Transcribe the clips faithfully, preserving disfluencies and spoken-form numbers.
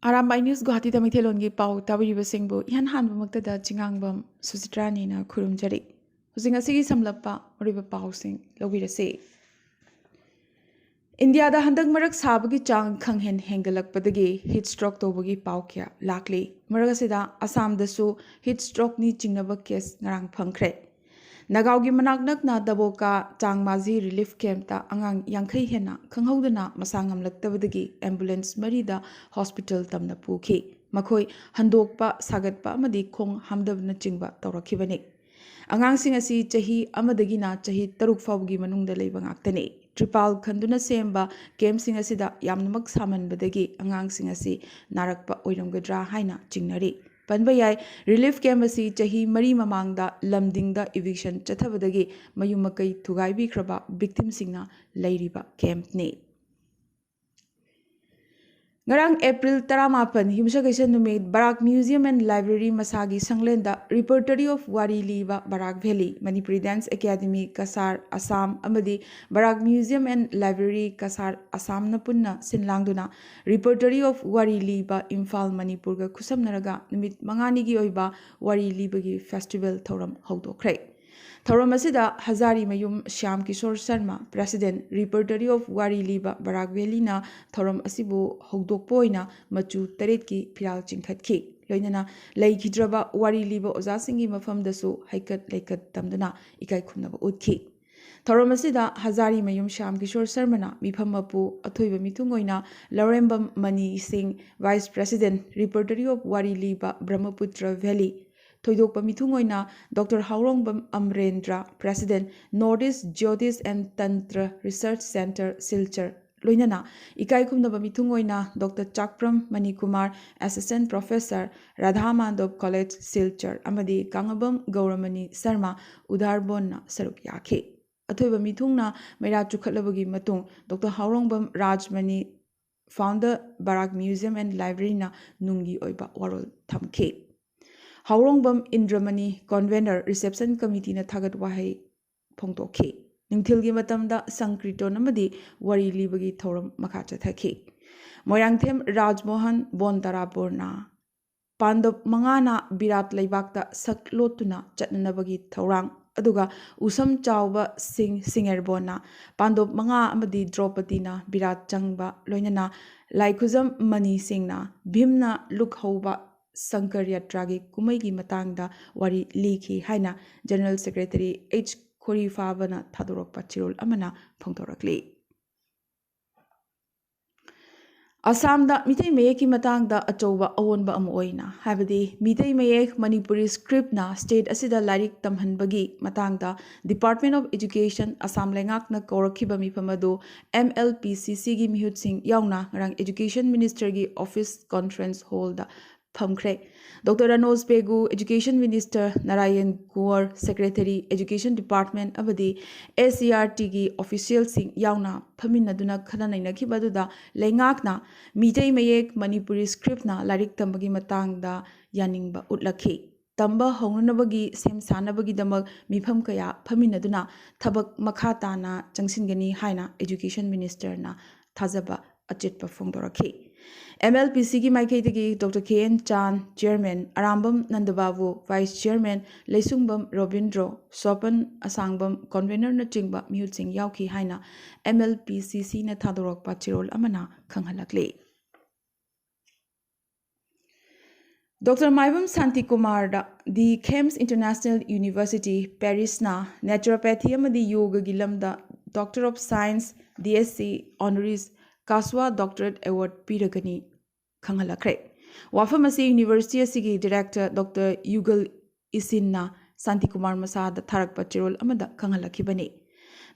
Arambai news ꯒꯨꯋꯥꯍꯥꯇꯤꯗ ꯃꯩꯇꯩꯂꯣꯟꯒꯤ ꯄꯥꯎ ꯇꯥꯕꯤꯔꯤꯕꯁꯤꯡꯕꯨ ꯏꯍꯥꯟ ꯍꯥꯟꯕꯃꯛꯇꯗ ꯆꯤꯉꯥꯡꯕꯝ ꯁꯨꯆꯤꯇ꯭ꯔꯥꯅꯤꯅ ꯈꯨꯔꯨꯝꯖꯔꯤ꯫ ꯍꯧꯖꯤꯛ ꯉꯁꯤꯒꯤ ꯁꯝꯂꯞꯄ ꯑꯔꯣꯏꯕ ꯄꯥꯎꯁꯤꯡ ꯂꯧꯕꯤꯔꯁꯤ꯫ ꯏꯟꯗꯤꯌꯥꯗ ꯍꯟꯗꯛ ꯃꯔꯛ ꯁꯥꯕꯒꯤ ꯆꯥꯡ ꯈꯪꯍꯦꯟ ꯍꯦꯟꯒꯠꯂꯛꯄꯗꯒꯤ ꯍꯤꯠ ꯁ꯭ꯇ꯭ꯔꯣꯛ ꯇꯧꯕꯒꯤ ꯄꯥꯎ ꯀꯌꯥ ꯂꯥꯛꯂꯤ꯫ ꯃꯔꯛ ꯑꯁꯤꯗ ꯑꯁꯥꯝꯗꯁꯨ ꯍꯤꯠ ꯁ꯭ꯇ꯭ꯔꯣꯛꯅꯤ ꯆꯤꯡꯅꯕ ꯀꯦꯁ ꯉꯔꯥꯡ ꯐꯪꯈ꯭ꯔꯦ꯫ ꯅꯒꯥꯎꯒꯤ ꯃꯅꯥꯛ ꯅꯛꯅ ꯗꯕꯣꯀꯥ ꯆꯥꯡꯃꯥꯖꯤ ꯔꯤꯂꯤꯐ ꯀꯦꯝꯞꯇ ꯑꯉꯥꯡ ꯌꯥꯡꯈꯩ ꯍꯦꯟꯅ ꯈꯪꯍꯧꯗꯅ ꯃꯁꯥ ꯉꯝꯂꯛꯇꯕꯗꯒꯤ ꯑꯦꯝꯕꯨꯂꯦꯟꯁ ꯃꯔꯤꯗ ꯍꯣꯁꯄꯤꯇꯥꯜ ꯇꯝꯅ ꯄꯨꯈꯤ꯫ ꯃꯈꯣꯏ ꯍꯟꯗꯣꯛꯄ, ꯁꯥꯒꯠꯄ ꯑꯃꯗꯤ ꯈꯣꯡ ꯍꯥꯝꯗꯕꯅꯆꯤꯡꯕ ꯇꯧꯔꯛꯈꯤꯕꯅꯤ꯫ ꯑꯉꯥꯡꯁꯤꯡ ꯑꯁꯤ ꯆꯍꯤ ꯑꯃꯗꯒꯤꯅ ꯆꯍꯤ ꯇꯔꯨꯛ ꯐꯥꯎꯕꯒꯤ ꯃꯅꯨꯡꯗ ꯂꯩꯕ ꯉꯥꯛꯇꯅꯤ꯫ ꯇ꯭ꯔꯤꯄꯥꯜ ꯈꯟꯗꯨꯅ ꯁꯦꯝꯕ ꯀꯦꯝꯞꯁꯤꯡ ꯑꯁꯤꯗ ꯌꯥꯝꯅꯃꯛ ꯁꯥꯃꯟꯕꯗꯒꯤ ꯑꯉꯥꯡꯁꯤꯡ ꯑꯁꯤ ꯅꯥꯔꯛꯄ ꯑꯣꯏꯔꯝꯒꯗ꯭ꯔꯥ ꯍꯥꯏꯅ ꯆꯤꯡꯅꯔꯤ꯫ ꯄꯟꯕ ꯌꯥꯏ, ꯔꯤꯂꯤꯐ ꯀꯦꯝꯞ ꯑꯁꯤ ꯆꯍꯤ ꯃꯔꯤ ꯃꯃꯥꯡꯗ ꯂꯝꯗꯤꯡꯗ ꯏꯚꯤꯛꯁꯟ ꯆꯠꯊꯕꯗꯒꯤ ꯃꯌꯨꯝ ꯃꯀꯩ ꯊꯨꯒꯥꯏꯕꯤꯈ꯭ꯔꯕ ꯚꯤꯛꯇꯤꯝꯁꯤꯡꯅ ꯂꯩꯔꯤꯕ ꯀꯦꯝꯞꯅꯤ꯫ ꯉꯔꯥꯡ ꯑꯦꯄ꯭ꯔꯤꯜ ꯇꯔꯥꯃꯥꯄꯟ, ꯌꯨꯝꯁꯀꯩꯁ ꯅꯨꯃꯤꯠ, ꯕꯔꯥꯛ ꯃ꯭ꯌꯨꯖꯤꯌꯝ ꯑꯦꯟ ꯂꯥꯏꯕ꯭ꯔꯦꯔꯤ ꯃꯁꯥꯒꯤ ꯁꯪꯂꯦꯟꯗ ꯔꯤꯄꯔꯇꯔꯤ of Wari Liba Barak valley, Manipuri dance academy Cachar Assam ꯑꯃꯗꯤ Barak museum and library Cachar ꯑꯁꯥꯝꯅ ꯄꯨꯟꯅ ꯁꯤꯟ ꯂꯥꯡꯗꯨꯅ ꯔꯤꯄꯔꯇꯔꯤ ꯑꯣꯐ ꯋꯥꯔꯤ ꯂꯤꯕ ꯏꯝꯐꯥꯜ ꯃꯅꯤꯄꯨꯔꯒ ꯈꯨꯠꯁꯝꯅꯔꯒ ꯅꯨꯃꯤꯠ ꯃꯉꯥꯅꯤꯒꯤ ꯑꯣꯏꯕ ꯋꯥꯔꯤ ꯂꯤꯕꯒꯤ ꯐꯦꯁꯇꯤꯚꯦꯜ ꯊꯧꯔꯝ ꯍꯧꯗꯣꯛꯈ꯭ꯔꯦ꯫ ꯊꯧꯔꯝ ꯑꯁꯤꯗ ꯍꯖꯥꯔꯤꯃꯌꯨꯝ Shyam Kishore Sharma, president, repertory of Wari Liba ꯕꯔꯥꯛ ꯚꯦꯂꯤꯅ ꯊꯧꯔꯝ ꯑꯁꯤꯕꯨ ꯍꯧꯗꯣꯛꯄ ꯑꯣꯏꯅ ꯃꯆꯨ ꯇꯔꯦꯠꯀꯤ ꯐꯤꯔꯥꯜ ꯆꯤꯡꯈꯠꯈꯤ꯫ ꯂꯣꯏꯅꯅ ꯂꯩꯈꯤꯗ꯭ꯔꯕ ꯋꯥꯔꯤ ꯂꯤꯕ ꯑꯣꯖꯥꯁꯤꯡꯒꯤ ꯃꯐꯝꯗꯁꯨ ꯍꯩꯀꯠ ꯂꯩꯀꯠ ꯇꯝꯗꯨꯅ ꯏꯀꯥꯏ ꯈꯨꯝꯅꯕ ꯎꯠꯈꯤ꯫ ꯊꯧꯔꯝ ꯑꯁꯤꯗ ꯍꯖꯥꯔꯤꯃꯌꯨꯝ ꯁ꯭ꯌꯥꯝ ꯀꯤꯁꯣꯔ ꯁꯔꯃꯅ ꯃꯤꯐꯝ ꯃꯄꯨ, ꯑꯊꯣꯏꯕ ꯃꯤꯊꯨꯡ ꯑꯣꯏꯅ Laurembam Mani Singh, vice president, repertory of Wari Liba Brahmaputra valley, ꯊꯣꯏꯗꯣꯛꯄ ꯃꯤꯊꯨꯡ ꯑꯣꯏꯅ doctor Haorongbam Amarendra, president, north east Jyotish and Tantra research centre, Silchar, ꯂꯣꯏꯅꯅ ꯏꯀꯥꯏ ꯈꯨꯝꯅꯕ ꯃꯤꯊꯨꯡ ꯑꯣꯏꯅ doctor Chakpram Manikumar, assistant professor, Radha Madhab college, Silchar, ꯑꯃꯗꯤ ꯀꯥꯡꯉꯕꯝ ꯒꯧꯔꯃꯅꯤ ꯁꯔꯃ, ꯎꯗꯥꯔꯕꯣꯟꯅ ꯁꯔꯨꯛ ꯌꯥꯈꯤ꯫ ꯑꯊꯣꯏꯕ ꯃꯤꯊꯨꯡꯅ ꯃꯩꯔꯥ ꯆꯨꯈꯠꯂꯕꯒꯤ ꯃꯇꯨꯡ doctor Haorongbam Rajmani, founder, Barak museum and ꯂꯥꯏꯕ꯭ꯔꯦꯔꯤꯅ ꯅꯨꯡꯒꯤ ꯑꯣꯏꯕ ꯋꯥꯔꯣꯜ ꯊꯝꯈꯤ꯫ ꯍꯥꯎꯔꯣꯡꯕꯝ ꯏꯟꯗ꯭ꯔꯃꯅꯤ, ꯀꯣꯟꯚꯦꯅꯔ, ꯔꯤꯁꯦꯞꯁꯟ ꯀꯃꯤꯇꯤꯅ ꯊꯥꯒꯠ ꯋꯥꯍꯩ ꯐꯣꯡꯗꯣꯛꯈꯤ꯫ ꯅꯨꯡꯊꯤꯜꯒꯤ ꯃꯇꯝꯗ ꯁꯪꯀ꯭ꯔꯤꯇꯣꯟ ꯑꯃꯗꯤ ꯋꯥꯔꯤ ꯂꯤꯕꯒꯤ ꯊꯧꯔꯝ ꯃꯈꯥ ꯆꯠꯊꯈꯤ꯫ ꯃꯣꯏꯔꯥꯡꯊꯦꯝ ꯔꯥꯖꯃꯣꯍꯟ ꯕꯣꯟ ꯇꯔꯥꯄꯨꯔꯅ ꯄꯥꯟꯗꯕ ꯃꯉꯥꯅ ꯕꯤꯔꯥꯠ ꯂꯩꯕꯥꯛꯇ ꯁꯛ ꯂꯣꯠꯇꯨꯅ ꯆꯠꯅꯅꯕꯒꯤ ꯊꯧꯔꯥꯡ, ꯑꯗꯨꯒ ꯎꯁꯝ ꯆꯥꯎꯕ ꯁꯤꯡ ꯁꯤꯡꯉꯦꯔꯕꯣꯟꯅ ꯄꯥꯟꯗꯕ ꯃꯉꯥ ꯑꯃꯗꯤ ꯗ꯭ꯔꯧꯄꯗꯤꯅ ꯕꯤꯔꯥꯠ ꯆꯪꯕ ꯂꯣꯏꯅꯅ ꯂꯥꯏꯈꯨꯖꯝ ꯃꯅꯤ ꯁꯤꯡꯅ ꯚꯤꯝꯅ ꯂꯨꯛꯍꯧꯕ ꯁꯪꯀꯔ ꯌꯥꯇ꯭ꯔꯥꯒꯤ ꯀꯨꯝꯍꯩꯒꯤ ꯃꯇꯥꯡꯗ ꯋꯥꯔꯤ ꯂꯤꯈꯤ ꯍꯥꯏꯅ General Secretary H ꯈꯣꯔꯤꯐꯥꯕꯅ ꯊꯥꯗꯣꯔꯛꯄ ꯆꯦꯔꯣꯜ ꯑꯃꯅ ꯐꯣꯡꯗꯣꯔꯛꯂꯤ꯫ ꯑꯁꯥꯝꯗ ꯃꯤꯇꯩ ꯃꯌꯦꯛꯀꯤ ꯃꯇꯥꯡꯗ ꯑꯆꯧꯕ ꯑꯑꯣꯟꯕ ꯑꯃ ꯑꯣꯏꯅ, ꯍꯥꯏꯕꯗꯤ ꯃꯤꯇꯩ ꯃꯌꯦꯛ ꯃꯅꯤꯄꯨꯔꯤ script ꯅ state ꯑꯁꯤꯗ ꯂꯥꯏꯔꯤꯛ ꯇꯝꯍꯟꯕꯒꯤ ꯃꯇꯥꯡꯗ Department of Education ꯑꯁꯥꯝ ꯂꯩꯉꯥꯛꯅ ꯀꯧꯔꯛꯈꯤꯕ ꯃꯤꯐꯝ ꯑꯗꯨ M L P C C ꯒꯤ ꯃꯤꯍꯨꯠꯁꯤꯡ ꯌꯥꯎꯅ ꯉꯔꯥꯡ Education Minister ꯒꯤ office conference hall ꯗ ꯐꯝꯈ꯭ꯔꯦ꯫ Doctor ꯔꯥꯅꯣꯖ Pegu, Education Minister Narayan ꯀꯨꯋꯔ, Secretary Education Department ꯑꯃꯗꯤ S C E R T ꯒꯤ official ꯁꯤꯡ ꯌꯥꯎꯅ ꯐꯝꯃꯤꯟꯅꯗꯨꯅ ꯈꯟꯅ ꯅꯩꯅꯈꯤꯕ ꯑꯗꯨꯗ ꯂꯩꯉꯥꯛꯅ ꯃꯤꯇꯩ ꯃꯌꯦꯛ ꯃꯅꯤꯄꯨꯔꯤ script ꯅ ꯂꯥꯏꯔꯤꯛ ꯇꯝꯕꯒꯤ ꯃꯇꯥꯡꯗ ꯌꯥꯅꯤꯡꯕ ꯎꯠꯂꯛꯈꯤ꯫ ꯇꯝꯕ ꯍꯧꯅꯅꯕꯒꯤ ꯁꯦꯝ ꯁꯥꯅꯕꯒꯤꯗꯃꯛ ꯃꯤꯐꯝ ꯀꯌꯥ ꯐꯝꯃꯤꯟꯅꯗꯨꯅ ꯊꯕꯛ ꯃꯈꯥ ꯇꯥꯅ ꯆꯪꯁꯤꯟꯒꯅꯤ ꯍꯥꯏꯅ Education Minister ꯅ ꯊꯥꯖꯕ ꯑꯆꯦꯠꯄ ꯐꯣꯡꯗꯣꯔꯛꯈꯤ꯫ M L P C ꯒꯤ ꯃꯥꯏꯀꯩꯗꯒꯤ Doctor K N ꯆꯥꯟ, Chairman, Arambam ꯅꯟꯗꯕꯥꯕꯨ, Vice Chairman, ꯂꯩꯁꯨꯡꯕꯝ Robindro, ꯁꯣꯄꯟ ꯑꯁꯥꯡꯕꯝ, Convener ꯅꯆꯤꯡꯕ ꯃꯤꯍꯨꯠꯁꯤꯡ ꯌꯥꯎꯈꯤ ꯍꯥꯏꯅ M L P C C ꯅ ꯊꯥꯗꯣꯔꯛꯄ ꯆꯦꯔꯣꯜ ꯑꯃꯅ ꯈꯪꯍꯜꯂꯛꯂꯤ꯫ Doctor Maibam ꯁꯥꯟꯇꯤꯀꯨꯃꯥꯔꯗ The KEMS International University, Paris ꯅ Naturopathy ꯑꯃꯗꯤ ꯌꯣꯒꯒꯤ ꯂꯝꯗ Doctor of Science, D S C, Honoris Causa Doctorate Award ꯄꯤꯔꯒꯅꯤ ꯈꯪꯍꯜꯂꯛꯈ꯭ꯔꯦ꯫ ꯋꯥꯐꯝ ꯑꯁꯤ university ꯑꯁꯤꯒꯤ director Doctor ꯌꯨꯒꯜ ꯏꯁꯤꯟꯅ ꯁꯥꯟꯇꯤꯀꯨꯃꯥꯔ ꯃꯁꯥꯗ ꯊꯥꯔꯛꯄ ꯆꯦꯔꯣꯜ ꯑꯃꯗ ꯈꯪꯍꯜꯂꯛꯈꯤꯕꯅꯤ꯫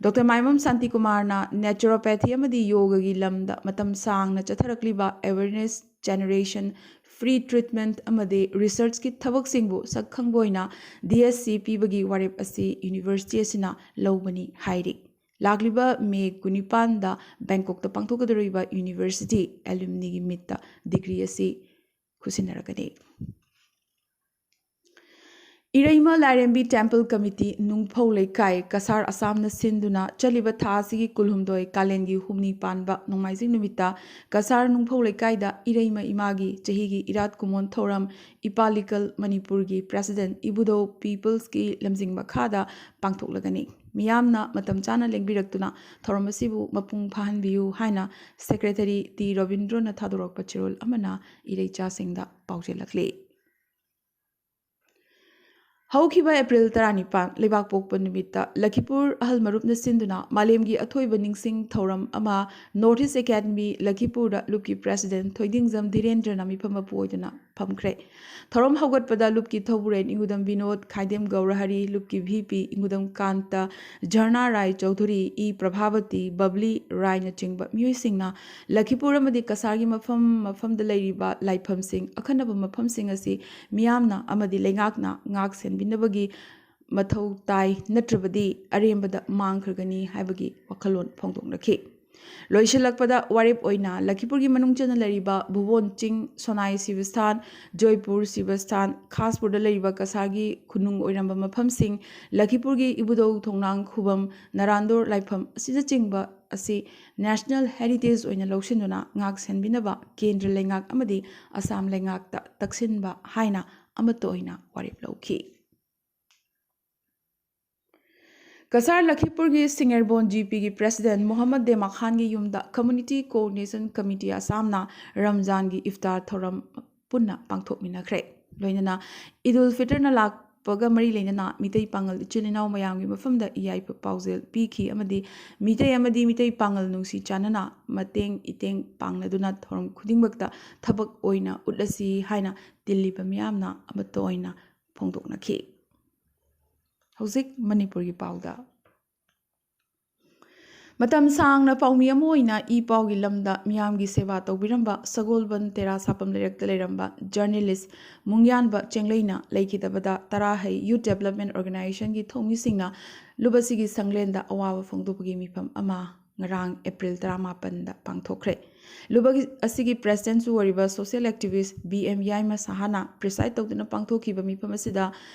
Doctor ꯃꯥꯏꯕꯝ ꯁꯥꯟꯇꯤꯀꯨꯃꯥꯔꯅ naturopathy ꯑꯃꯗꯤ ꯌꯣꯒꯒꯤ ꯂꯝꯗ ꯃꯇꯝ ꯁꯥꯡꯅ ꯆꯠꯊꯔꯛꯂꯤꯕ awareness generation, free treatment ꯑꯃꯗꯤ research ꯀꯤ ꯊꯕꯛꯁꯤꯡꯕꯨ ꯁꯛꯈꯪꯕ ꯑꯣꯏꯅ D S C ꯄꯤꯕꯒꯤ ꯋꯥꯔꯦꯞ ꯑꯁꯤ university ꯑꯁꯤꯅ ꯂꯧꯕꯅꯤ ꯍꯥꯏꯔꯤ꯫ ꯂꯥꯛꯂꯤꯕ ꯃꯦ ꯀꯨꯟꯅꯤꯄꯥꯟꯗ ꯕꯦꯡꯀꯣꯛꯇ ꯄꯥꯡꯊꯣꯛꯀꯗꯧꯔꯤꯕ university alumni ꯒꯤ meet ꯇ degree ꯑꯁꯤ ꯈꯨꯠꯁꯤꯟꯅꯔꯛꯀꯅꯤ꯫ ꯏꯔꯩꯃ ꯂꯥꯏꯔꯦꯝꯕꯤ ꯇꯦꯝꯄꯜ ꯀꯃꯤꯇꯤ, ꯅꯨꯡꯐꯧ ꯂꯩꯀꯥꯏ, ꯀꯁꯥꯔ ꯑꯁꯥꯝꯅ ꯁꯤꯟꯗꯨꯅ ꯆꯠꯂꯤꯕ ꯊꯥ ꯑꯁꯤꯒꯤ ꯀꯨꯟꯍꯨꯝꯗꯣꯏ, ꯀꯥꯂꯦꯟꯒꯤ ꯍꯨꯝꯅꯤ ꯄꯥꯟꯕ ꯅꯣꯡꯃꯥꯏꯖꯤꯡ ꯅꯨꯃꯤꯠꯇ ꯀꯁꯥꯔ ꯅꯨꯡꯐꯧ ꯂꯩꯀꯥꯏꯗ ꯏꯔꯩꯃ ꯏꯃꯥꯒꯤ ꯆꯍꯤꯒꯤ ꯏꯔꯥꯠ ꯀꯨꯝꯑꯣꯟ ꯊꯧꯔꯝ ꯏꯄꯥꯂꯤꯀꯜ ꯃꯅꯤꯄꯨꯔꯒꯤ ꯄ꯭ꯔꯦꯁꯤꯗꯦꯟꯠ ꯏꯕꯨꯙꯧ ꯄꯤꯄꯜꯁꯀꯤ ꯂꯝꯖꯤꯡ ꯃꯈꯥꯗ ꯄꯥꯡꯊꯣꯛꯂꯒꯅꯤ꯫ ꯃꯤꯌꯥꯝꯅ ꯃꯇꯝ ꯆꯥꯅ ꯂꯦꯡꯕꯤꯔꯛꯇꯨꯅ ꯊꯧꯔꯝ ꯑꯁꯤꯕꯨ ꯃꯄꯨꯡ ꯐꯥꯍꯟꯕꯤꯌꯨ ꯍꯥꯏꯅ ꯁꯦꯀ꯭ꯔꯦꯇꯔꯤ ꯇꯤ ꯔꯣꯕꯤꯟꯗ꯭ꯔꯣꯅ ꯊꯥꯗꯣꯔꯛꯄ ꯆꯦꯔꯣꯜ ꯑꯃꯅ ꯏꯔꯩꯆꯥꯁꯤꯡꯗ ꯄꯥꯎꯖꯦꯜꯂꯛꯂꯤ꯫ ꯍꯧꯈꯤꯕ ꯑꯦꯄ꯭ꯔꯤꯜ ꯇꯔꯥꯅꯤꯄꯥꯟ, ꯂꯩꯕꯥꯛꯄꯣꯛꯄ ꯅꯨꯃꯤꯠꯇ ꯂꯈꯤꯄꯨꯔ ꯑꯍꯜ ꯃꯔꯨꯞꯅ ꯁꯤꯟꯗꯨꯅ ꯃꯥꯂꯦꯝꯒꯤ ꯑꯊꯣꯏꯕ ꯅꯤꯡꯁꯤꯡ ꯊꯧꯔꯝ ꯑꯃ ꯅꯣꯔꯠ ꯏꯁ ꯑꯦꯀꯥꯗꯃꯤ ꯂꯈꯤꯄꯨꯔꯗ ꯂꯨꯞꯀꯤ ꯄ꯭ꯔꯦꯁꯤꯗꯦꯟꯠ ꯊꯣꯏꯗꯤꯡꯖꯝ ꯙꯤꯔꯦꯟꯗ꯭ꯔꯅ ꯃꯤꯐꯝ ꯃꯄꯨ ꯑꯣꯏꯗꯨꯅ ꯐꯝꯈ꯭ꯔꯦ꯫ ꯊꯧꯔꯝ ꯍꯧꯒꯠꯄꯗ ꯂꯨꯞꯀꯤ ꯊꯧꯕꯨꯔꯦꯟ ꯏꯪꯒꯨꯗꯝ ꯕꯤꯅꯣꯗ, ꯈꯥꯏꯗꯦꯝ ꯒꯧꯔꯍꯔꯤ, ꯂꯨꯞꯀꯤ ꯚꯤ ꯄꯤ ꯏꯪꯒꯨꯗꯝ ꯀꯥꯟꯇ, ꯖꯔꯅꯥ ꯔꯥꯏ ꯆꯧꯙꯨꯔꯤ, ꯏ ꯄ꯭ꯔꯚꯥꯕꯇꯤ, ꯕꯕ꯭ꯂꯤ ꯔꯥꯏꯅꯆꯤꯡꯕ ꯃꯤꯑꯣꯏꯁꯤꯡꯅ ꯂꯈꯤꯄꯨꯔ ꯑꯃꯗꯤ ꯀꯁꯥꯔꯒꯤ ꯃꯐꯝ ꯃꯐꯝꯗ ꯂꯩꯔꯤꯕ ꯂꯥꯏꯐꯝꯁꯤꯡ, ꯑꯈꯟꯅꯕ ꯃꯐꯝꯁꯤꯡ ꯑꯁꯤ ꯃꯤꯌꯥꯝꯅ ꯑꯃꯗꯤ ꯂꯩꯉꯥꯛꯅ ꯉꯥꯛ ꯁꯦꯟꯕꯤꯅꯕꯒꯤ ꯃꯊꯧ ꯇꯥꯏ, ꯅꯠꯇ꯭ꯔꯕꯗꯤ ꯑꯔꯦꯝꯕꯗ ꯃꯥꯡꯈ꯭ꯔꯒꯅꯤ ꯍꯥꯏꯕꯒꯤ ꯋꯥꯈꯜꯂꯣꯟ ꯐꯣꯡꯗꯣꯛꯅꯈꯤ꯫ ꯂꯣꯏꯁꯤꯜꯂꯛꯄꯗ ꯋꯥꯔꯦꯞ ꯑꯣꯏꯅ ꯂꯈꯤꯄꯨꯔꯒꯤ ꯃꯅꯨꯡ ꯆꯟꯅ ꯂꯩꯔꯤꯕ ꯚꯨꯕꯣꯟ ꯆꯤꯡ, ꯁꯣꯅꯥꯏ ꯁꯤꯕꯁꯊꯥꯟ, ꯖꯣꯏꯄꯨꯔ ꯁꯤꯕꯁꯊꯥꯟ, ꯈꯥꯁꯄꯨꯔꯗ ꯂꯩꯔꯤꯕ ꯀꯁꯥꯔꯒꯤ ꯈꯨꯅꯨꯡ ꯑꯣꯏꯔꯝꯕ ꯃꯐꯝꯁꯤꯡ, ꯂꯈꯤꯄꯨꯔꯒꯤ ꯏꯕꯨꯙꯧ ꯊꯣꯡꯅꯥꯡ ꯈꯨꯕꯝ, ꯅꯔꯥꯟꯗꯣꯔ ꯂꯥꯏꯐꯝ ꯑꯁꯤꯅꯆꯤꯡꯕ ꯑꯁꯤ ꯅꯦꯁꯅꯦꯜ ꯍꯦꯔꯤꯇꯦꯖ ꯑꯣꯏꯅ ꯂꯧꯁꯤꯟꯗꯨꯅ ꯉꯥꯛ ꯁꯦꯟꯕꯤꯅꯕ ꯀꯦꯟꯗ꯭ꯔ ꯂꯩꯉꯥꯛ ꯑꯃꯗꯤ ꯑꯁꯥꯝ ꯂꯩꯉꯥꯛꯇ ꯇꯛꯁꯤꯟꯕ ꯍꯥꯏꯅ ꯑꯃꯠꯇ ꯑꯣꯏꯅ ꯋꯥꯔꯦꯞ ꯂꯧꯈꯤ꯫ ꯀꯁꯥꯔ ꯂꯈꯤꯄꯨꯔꯒꯤ ꯁꯤꯡꯉꯦꯔꯕꯣꯟ ꯖꯤ ꯄꯤꯒꯤ ꯄ꯭ꯔꯦꯁꯤꯗꯦꯟꯠ ꯃꯣꯍꯝꯃꯗ ꯗꯦꯃꯥ ꯈꯥꯟꯒꯤ ꯌꯨꯝꯗ ꯀꯝꯃ꯭ꯌꯨꯅꯤꯇꯤ ꯀꯣꯑꯣꯔꯗꯤꯅꯦꯁꯟ ꯀꯃꯤꯇꯤ ꯑꯁꯥꯝꯅ ꯔꯝꯖꯥꯟꯒꯤ ꯏꯐꯇꯥꯔ ꯊꯧꯔꯝ ꯄꯨꯟꯅ ꯄꯥꯡꯊꯣꯛꯃꯤꯟꯅꯈ꯭ꯔꯦ꯫ ꯂꯣꯏꯅꯅ ꯏꯗꯨꯜ ꯐꯤꯇꯔꯅ ꯂꯥꯛꯄꯒ ꯃꯔꯤ ꯂꯩꯅꯅ ꯃꯤꯇꯩ ꯄꯥꯉꯜ ꯏꯆꯤꯜ ꯏꯅꯥꯎ ꯃꯌꯥꯝꯒꯤ ꯃꯐꯝꯗ ꯌꯥꯏꯐ ꯄꯥꯎꯖꯦꯜ ꯄꯤꯈꯤ ꯑꯃꯗꯤ ꯃꯤꯇꯩ ꯑꯃꯗꯤ ꯃꯤꯇꯩ ꯄꯥꯉꯜ ꯅꯨꯡꯁꯤ ꯆꯥꯟꯅꯅ ꯃꯇꯦꯡ ꯏꯇꯦꯡ ꯄꯥꯡꯅꯗꯨꯅ ꯊꯧꯔꯝ ꯈꯨꯗꯤꯡꯃꯛꯇ ꯊꯕꯛ ꯑꯣꯏꯅ ꯎꯠꯂꯁꯤ ꯍꯥꯏꯅ ꯇꯤꯜꯂꯤꯕ ꯃꯤꯌꯥꯝꯅ ꯑꯃꯠꯇ ꯑꯣꯏꯅ ꯐꯣꯡꯗꯣꯛꯅꯈꯤ꯫ ꯍꯧꯖꯤꯛ ꯃꯅꯤꯄꯨꯔꯒꯤ ꯄꯥꯎꯗ꯫ ꯃꯇꯝ ꯁꯥꯡꯅ ꯄꯥꯎꯃꯤ ꯑꯃ ꯑꯣꯏꯅ ꯏ ꯄꯥꯎꯒꯤ ꯂꯝꯗ ꯃꯤꯌꯥꯝꯒꯤ ꯁꯦꯕꯥ ꯇꯧꯕꯤꯔꯝꯕ ꯁꯒꯣꯜꯕꯟ ꯇꯦꯔꯥ ꯁꯥꯄꯝ ꯂꯩꯔꯛꯇ ꯂꯩꯔꯝꯕ ꯖꯔꯅꯦꯂꯤꯁ ꯃꯨꯡꯌꯥꯟꯕ ꯆꯦꯡꯂꯩꯅ ꯂꯩꯈꯤꯗꯕꯗ ꯇꯔꯥꯍꯩ ꯌꯨꯊ ꯗꯦꯕꯂꯞꯃꯦꯟ ꯑꯣꯔꯒꯅꯥꯏꯖꯦꯁꯟꯒꯤ ꯊꯧꯃꯤꯁꯤꯡꯅ ꯂꯨꯞ ꯑꯁꯤꯒꯤ ꯁꯪꯂꯦꯟꯗ ꯑꯋꯥꯕ ꯐꯣꯡꯗꯣꯛꯄꯒꯤ ꯃꯤꯐꯝ ꯑꯃ ꯉꯔꯥꯡ ꯑꯦꯄ꯭ꯔꯤꯜ ꯇꯔꯥꯃꯥꯄꯟꯗ ꯄꯥꯡꯊꯣꯛꯈ꯭ꯔꯦ꯫ ꯂꯨꯕ ꯑꯁꯤꯒꯤ ꯄ꯭ꯔꯦꯁꯤꯗꯦꯟꯁꯨ ꯑꯣꯏꯔꯤꯕ ꯁꯣꯁꯤꯌꯦꯜ ꯑꯦꯛꯇꯤꯚꯤꯁ ꯕꯤ ꯑꯦꯝ ꯌꯥꯏꯃ ꯁꯍꯥꯅ ꯄ꯭ꯔꯤꯁꯥꯏꯗ ꯇꯧꯗꯨꯅ ꯄꯥꯡꯊꯣꯛꯈꯤꯕ ꯃꯤꯐꯝ ꯑꯁꯤꯗ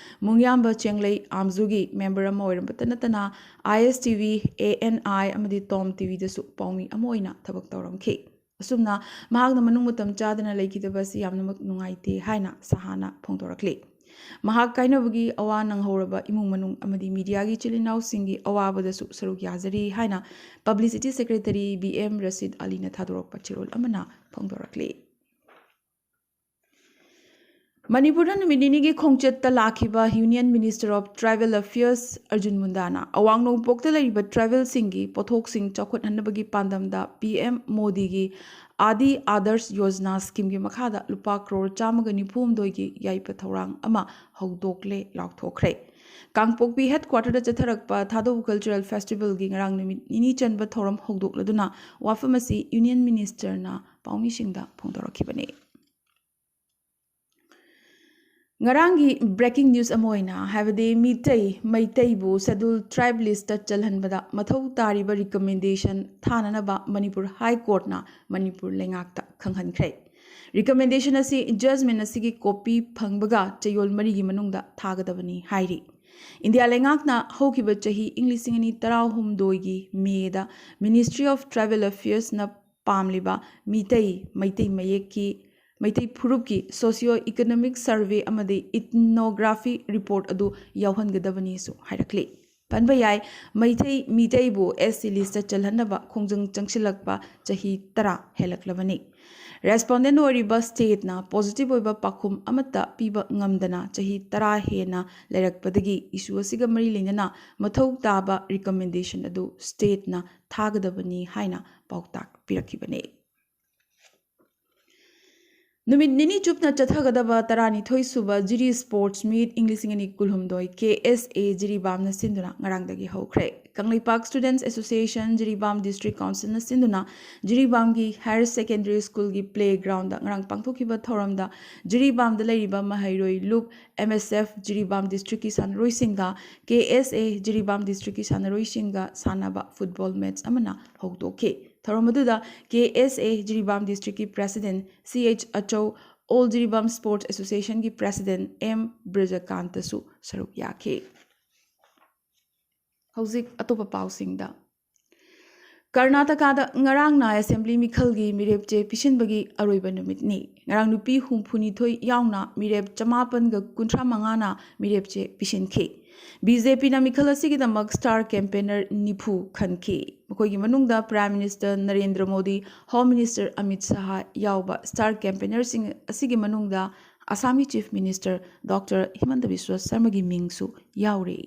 ꯃꯨꯡꯌꯥꯝꯕ ꯆꯦꯡꯂꯩ ꯑꯥꯝꯖꯨꯒꯤ ꯃꯦꯝꯕꯔ ꯑꯃ ꯑꯣꯏꯔꯝꯕꯇ ꯅꯠꯇꯅ ꯑꯥꯏ ꯑꯦꯁ ꯇꯤ ꯚꯤ, ꯑꯦ ꯑꯦꯟ ꯑꯥꯏ ꯑꯃꯗꯤ ꯇꯣꯝ ꯇꯤ ꯚꯤꯗꯁꯨ ꯄꯥꯎꯃꯤ ꯑꯃ ꯑꯣꯏꯅ ꯊꯕꯛ ꯇꯧꯔꯝꯈꯤ꯫ ꯑꯁꯨꯝꯅ ꯃꯍꯥꯛꯅ ꯃꯅꯨꯡ ꯃꯇꯝ ꯆꯥꯗꯅ ꯂꯩꯈꯤꯗꯕ ꯑꯁꯤ ꯌꯥꯝꯅꯃꯛ ꯅꯨꯡꯉꯥꯏꯇꯦ ꯍꯥꯏꯅ ꯁꯍꯥꯅ ꯐꯣꯡꯗꯣꯔꯛꯂꯤ꯫ ꯃꯍꯥꯛ ꯀꯥꯏꯅꯕꯒꯤ ꯑꯋꯥ ꯅꯪꯍꯧꯔꯕ ꯏꯃꯨꯡ ꯃꯅꯨꯡ ꯑꯃꯗꯤ ꯃꯤꯗꯤꯌꯥꯒꯤ ꯏꯆꯤꯜ ꯏꯅꯥꯎꯁꯤꯡꯒꯤ ꯑꯋꯥꯕꯗꯁꯨ ꯁꯔꯨꯛ ꯌꯥꯖꯔꯤ ꯍꯥꯏꯅ ꯄꯕ꯭ꯂꯤꯁꯤꯇꯤ ꯁꯦꯀ꯭ꯔꯦꯇꯔꯤ ꯕꯤ ꯑꯦꯝ ꯔꯁꯤꯗ ꯑꯂꯤꯅ ꯊꯥꯗꯣꯔꯛꯄ ꯆꯦꯔꯣꯜ ꯑꯃꯅ ꯐꯣꯡꯗꯣꯔꯛꯂꯤ꯫ ꯃꯅꯤꯄꯨꯔꯗ ꯅꯨꯃꯤꯠ ꯅꯤꯅꯤꯒꯤ ꯈꯣꯡꯆꯠꯇ ꯂꯥꯛꯈꯤꯕ Union Minister of Tribal Affairs Arjun ꯃꯨꯟꯗꯥꯅ ꯑꯋꯥꯡ ꯅꯣꯡꯄꯣꯛꯇ ꯂꯩꯔꯤꯕ ꯇ꯭ꯔꯥꯏꯕꯦꯜꯁꯤꯡꯒꯤ ꯄꯣꯠꯊꯣꯛꯁꯤꯡ ꯆꯥꯎꯈꯠꯍꯟꯅꯕꯒꯤ ꯄꯥꯟꯗꯝꯗ ꯄꯤ ꯑꯦꯝ ꯃꯣꯗꯤꯒꯤ ꯑꯥꯗꯤ ꯑꯥꯗꯔꯁ ꯌꯣꯖꯅꯥ ꯁ꯭ꯀꯤꯝꯒꯤ ꯃꯈꯥꯗ ꯂꯨꯄꯥ ꯀ꯭ꯔꯣꯔ ꯆꯥꯝꯃꯒ ꯅꯤꯐꯨ ꯍꯨꯝꯗꯣꯏꯒꯤ ꯌꯥꯏꯐ ꯊꯧꯔꯥꯡ ꯑꯃ ꯍꯧꯗꯣꯛꯂꯦ ꯂꯥꯎꯊꯣꯛꯈ꯭ꯔꯦ꯫ ꯀꯥꯡꯄꯣꯛꯄꯤ ꯍꯦꯗꯀ꯭ꯋꯥꯇꯔꯗ ꯆꯠꯊꯔꯛꯄ ꯊꯥꯗꯧ ꯀꯜꯆꯔꯦꯜ ꯐꯦꯁꯇꯤꯚꯦꯜꯒꯤ ꯉꯔꯥꯡ ꯅꯨꯃꯤꯠ ꯅꯤꯅꯤ ꯆꯟꯕ ꯊꯧꯔꯝ ꯍꯧꯗꯣꯛꯂꯗꯨꯅ ꯋꯥꯐꯝ ꯑꯁꯤ ꯌꯨꯅꯤꯌꯟ ꯃꯤꯅꯤꯁꯇꯔꯅ ꯄꯥꯎꯃꯤꯁꯤꯡꯗ ꯐꯣꯡꯗꯣꯔꯛꯈꯤꯕꯅꯤ꯫ ꯉꯔꯥꯡꯒꯤ ꯕ꯭ꯔꯦꯀꯤꯡ ꯅ꯭ꯌꯨꯁ ꯑꯃ ꯑꯣꯏꯅ, ꯍꯥꯏꯕꯗꯤ ꯃꯤꯇꯩ, ꯃꯩꯇꯩꯕꯨ ꯁꯦꯗꯨꯜ ꯇ꯭ꯔꯥꯏꯕ ꯂꯤꯁꯇ ꯆꯜꯍꯟꯕꯗ ꯃꯊꯧ ꯇꯥꯔꯤꯕ ꯔꯤꯀꯃꯦꯟꯗꯦꯁꯟ ꯊꯥꯅꯅꯕ ꯃꯅꯤꯄꯨꯔ ꯍꯥꯏ ꯀꯣꯔꯠꯅ ꯃꯅꯤꯄꯨꯔ ꯂꯩꯉꯥꯛꯇ ꯈꯪꯍꯟꯈ꯭ꯔꯦ꯫ ꯔꯤꯀꯃꯦꯟꯗꯦꯁꯟ ꯑꯁꯤ ꯖꯖꯃꯦꯟ ꯑꯁꯤꯒꯤ ꯀꯣꯄꯤ ꯐꯪꯕꯒ ꯆꯌꯣꯜ ꯃꯔꯤꯒꯤ ꯃꯅꯨꯡꯗ ꯊꯥꯒꯗꯕꯅꯤ ꯍꯥꯏꯔꯤ꯫ ꯏꯟꯗꯤꯌꯥ ꯂꯩꯉꯥꯛꯅ ꯍꯧꯈꯤꯕ ꯆꯍꯤ ꯏꯪ ꯂꯤꯁꯤꯡ ꯑꯅꯤ ꯇꯔꯥꯍꯨꯝꯗꯣꯏꯒꯤ ꯃꯦꯗ Ministry of Tribal Affairsꯅ ꯄꯥꯝꯂꯤꯕ ꯃꯤꯇꯩ, ꯃꯩꯇꯩ ꯃꯌꯦꯛꯀꯤ, ꯃꯩꯇꯩ ꯐꯨꯔꯨꯞꯀꯤ socio economic survey ꯑꯃꯗꯤ ethnography report ꯑꯗꯨ ꯌꯥꯎꯍꯟꯒꯗꯕꯅꯤꯁꯨ ꯍꯥꯏꯔꯛꯂꯤ꯫ ꯄꯟꯕ ꯌꯥꯏ, ꯃꯩꯇꯩ, ꯃꯤꯇꯩꯕꯨ ꯑꯦꯁ ꯇꯤ ꯂꯤꯁꯇ ꯆꯜꯍꯟꯅꯕ ꯈꯣꯡꯖꯪ ꯆꯪꯁꯤꯜꯂꯛꯄ ꯆꯍꯤ ꯇꯔꯥ ꯍꯦꯜꯂꯛꯂꯕꯅꯤ꯫ ꯔꯦꯁꯄꯣꯟꯗꯦꯟ ꯑꯣꯏꯔꯤꯕ ꯁ꯭ꯇꯦꯠꯅ ꯄꯣꯖꯤꯇꯤꯚ ꯑꯣꯏꯕ ꯄꯥꯎꯈꯨꯝ ꯑꯃꯠꯇ ꯄꯤꯕ ꯉꯝꯗꯅ ꯆꯍꯤ ꯇꯔꯥ ꯍꯦꯟꯅ ꯂꯩꯔꯛꯄꯗꯒꯤ ꯏꯁꯨ ꯑꯁꯤꯒ ꯃꯔꯤ ꯂꯩꯅꯅ ꯃꯊꯧ ꯇꯥꯕ ꯔꯤꯀꯃꯦꯟꯗꯦꯁꯟ ꯑꯗꯨ ꯁ꯭ꯇꯦꯠꯅ ꯊꯥꯒꯗꯕꯅꯤ ꯍꯥꯏꯅ ꯄꯥꯎꯇꯥꯛ ꯄꯤꯔꯛꯈꯤꯕꯅꯤ꯫ ꯅꯨꯃꯤꯠ ꯅꯤꯅꯤ ꯆꯨꯞꯅ ꯆꯠꯊꯒꯗꯕ ꯇꯔꯥꯅꯤꯊꯣꯏ ꯁꯨꯕ ꯖꯤꯔꯤ ꯁ꯭ꯄꯣꯔꯠꯁ ꯃꯤꯠ ꯏꯪ ꯂꯤꯁꯤꯡ ꯑꯅꯤ ꯀꯨꯟꯍꯨꯝꯗꯣꯏ ꯀꯦ ꯑꯦꯁ ꯑꯦ ꯖꯤꯔꯤꯕꯥꯝꯅ ꯁꯤꯟꯗꯨꯅ ꯉꯔꯥꯡꯗꯒꯤ ꯍꯧꯈ꯭ꯔꯦ꯫ ꯀꯪꯂꯩꯄꯥꯛ ꯁ꯭ꯇꯨꯗꯦꯟꯠꯁ ꯑꯦꯁꯣꯁꯤꯌꯦꯁꯟ ꯖꯤꯔꯤꯕꯥꯝ ꯗꯤꯁꯇ꯭ꯔꯤꯛ ꯀꯥꯎꯟꯁꯤꯜꯅ ꯁꯤꯟꯗꯨꯅ ꯖꯤꯔꯤꯕꯥꯝꯒꯤ ꯍꯥꯌꯔ ꯁꯦꯀꯦꯟꯗꯔꯤ ꯁ꯭ꯀꯨꯜꯒꯤ ꯄ꯭ꯂꯦ ꯒ꯭ꯔꯥꯎꯟꯗ ꯉꯔꯥꯡ ꯄꯥꯡꯊꯣꯛꯈꯤꯕ ꯊꯧꯔꯝꯗ ꯖꯤꯔꯤꯕꯥꯝꯗ ꯂꯩꯔꯤꯕ ꯃꯍꯩꯔꯣꯏ ꯂꯨꯞ, ꯑꯦꯝ ꯑꯦꯁ ꯑꯦꯐ, ꯖꯤꯔꯤꯕꯥꯝ ꯗꯤꯁꯇ꯭ꯔꯤꯛꯀꯤ ꯁꯥꯟꯅꯔꯣꯏꯁꯤꯡꯒ ꯀꯦ ꯑꯦꯁ ꯑꯦ ꯖꯤꯔꯤꯕꯥꯝ ꯗꯤꯁꯇ꯭ꯔꯤꯛꯀꯤ ꯁꯥꯟꯅꯔꯣꯏꯁꯤꯡꯒ ꯁꯥꯟꯅꯕ ꯐꯨꯠꯕꯣꯜ ꯃꯦꯠꯆ ꯑꯃꯅ ꯍꯧꯗꯣꯛꯈꯤ꯫ ꯊꯧꯔꯝ ꯑꯗꯨꯗ ꯀꯦ ꯑꯦꯁ ꯑꯦ ꯖꯤꯔꯤꯕꯥꯝ ꯗꯤꯁꯇ꯭ꯔꯤꯛꯀꯤ president C H Achou, all Jiribam sports ꯑꯦꯁꯣꯁꯤꯌꯦꯁꯟꯒꯤ ꯄ꯭ꯔꯦꯁꯤꯗꯦꯟꯠ ꯑꯦꯝ ꯕ꯭ꯔꯖꯀꯥꯟꯇꯁꯨ ꯁꯔꯨꯛ ꯌꯥꯈꯤ꯫ ꯍꯧꯖꯤꯛ ꯑꯇꯣꯞꯄ ꯄꯥꯎꯁꯤꯡꯗ꯫ ꯀꯔꯅꯥꯇꯀꯥꯗ ꯉꯔꯥꯡꯅ ꯑꯦꯁꯦꯝꯕ꯭ꯂꯤ ꯃꯤꯈꯜꯒꯤ ꯃꯤꯔꯦꯞ ꯆꯦ ꯄꯤꯁꯤꯟꯕꯒꯤ ꯑꯔꯣꯏꯕ ꯅꯨꯃꯤꯠꯅꯤ꯫ ꯉꯔꯥꯡ ꯅꯨꯄꯤ ꯍꯨꯝꯐꯨꯅꯤꯊꯣꯏ ꯌꯥꯎꯅ ꯃꯤꯔꯦꯞ ꯆꯃꯥꯄꯟꯒ ꯀꯨꯟꯊ꯭ꯔꯥ ꯃꯉꯥꯅ ꯃꯤꯔꯦꯞ ꯆꯦ ꯄꯤꯁꯤꯟꯈꯤ꯫ ꯕꯤ ꯖꯦ ꯄꯤꯅ ꯃꯤꯈꯜ ꯑꯁꯤꯒꯤꯗꯃꯛ ꯁ꯭ꯇꯥꯔ ꯀꯦꯝꯄꯦꯅꯔ ꯅꯤꯐꯨ ꯈꯟꯈꯤ꯫ ꯃꯈꯣꯏꯒꯤ ꯃꯅꯨꯡꯗ prime minister Narendra Modi, home minister Amit Shah ꯌꯥꯎꯕ ꯁ꯭ꯇꯥꯔ ꯀꯦꯝꯄꯦꯅꯔꯁꯤꯡ ꯑꯁꯤꯒꯤ ꯃꯅꯨꯡꯗ ꯑꯁꯥꯝꯒꯤ chief minister doctor Himanta Biswa ꯁꯔꯃꯒꯤ ꯃꯤꯡꯁꯨ ꯌꯥꯎꯔꯤ꯫